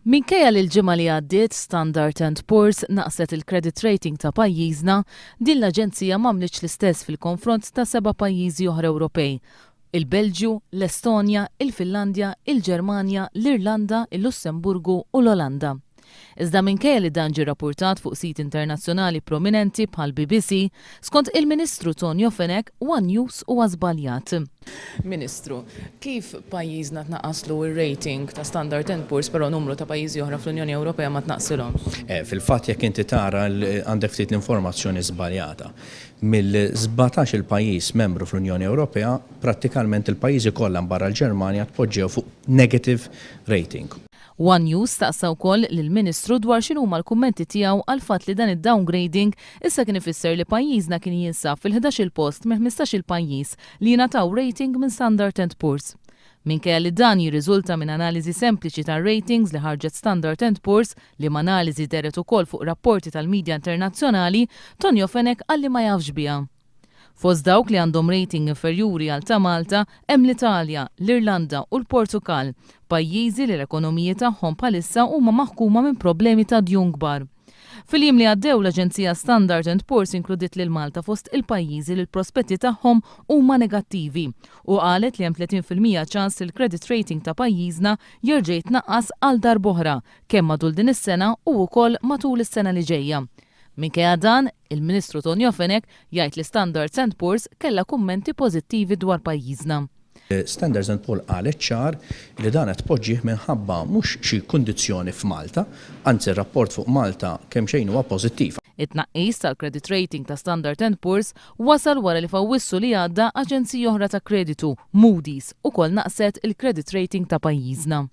Minkejja li l-ġimgħa li għaddiet Standard and Poor's naqqset il-credit rating ta' pajjiżna, din l-aġenzija m'għamlitx l-istess fil-konfront ta' seba' pajjiżi oħra Ewropej, il-Belġju, l-Estonja, il-Finlandja, il-Ġermanja, l-Irlanda, il-Lussemburgu u l-Olanda. Iżda minkejja li dan ġie rappurtat fuq sit internazzjonali prominenti bħall-BBC, skont il-Ministru Tonio Fenech, one News huwa żbaljat. Ministru, kif pajjiżna tnaqqaslu r-rating ta' Standard and Poor's però numru ta' pajjiżi oħra fl-Unjoni Ewropea ma tnaqqsilhomx? Fil-fatt jekk inti tara għandek ftit l-informazzjoni żbaljata. Mill-17 il-pajjiż membru fl-Unjoni Ewropea, prattikalment il-pajjiżi kollha barra l-Ġermanja tpoġġew fuq negative rating. One News staqsa wkoll lill-Ministru dwar x'inhuma l-kummenti tiegħu għall-fatt li dan id-downgrading issa kien ifisser li pajjiżna kien jinsab fil-ħdax-il post minn ħmistax-il pajjiż li jingħataw rating minn Standard and Poor's. Minkejja li dan jirriżulta minn analiżi sempliċi tar-ratings li ħarġet Standard and Poor's, liema analiżi dehret ukoll fuq rapporti tal-midja internazzjonali, Tonio Fenech qal li ma jafx biha. Fost dawk li għandhom rating inferjuri għal ta' Malta hemm l-Italja, l-Irlanda u l-Portugall, pajjiżi li l-ekonomiji tagħhom bħalissa huma maħkuma minn problemi ta' djun kbar. Fil-jiem li għaddew l-aġenzija Standard and Poor's inkludiet lil Malta fost il-pajjiżi li l-prospetti tagħhom huma negattivi u qalet li hemm 30% ċans li l-credit rating ta' pajjiżna jerġa' jitnaqqas għal darb'oħra kemm matul din is-sena u wkoll matul is-sena li ġejja. Minkejja dan, il-Ministru Tonio Fenech jgħid li Standards and Poor's kellha kummenti pożittivi dwar pajjiżna. Standards and Poor's qalet ċar li dan qed tpoġġih minħabba mhux xi kundizzjoni f'Malta, anzi r-rapport fuq Malta kemm xejn huwa pożittiv. It-tnaqqis tal-credit rating ta' Standard and Poor's wasal wara li f'Awwissu li għadda aġenzija oħra ta' kreditu, Moody's, ukoll naqqset il-credit rating ta' pajjiżna.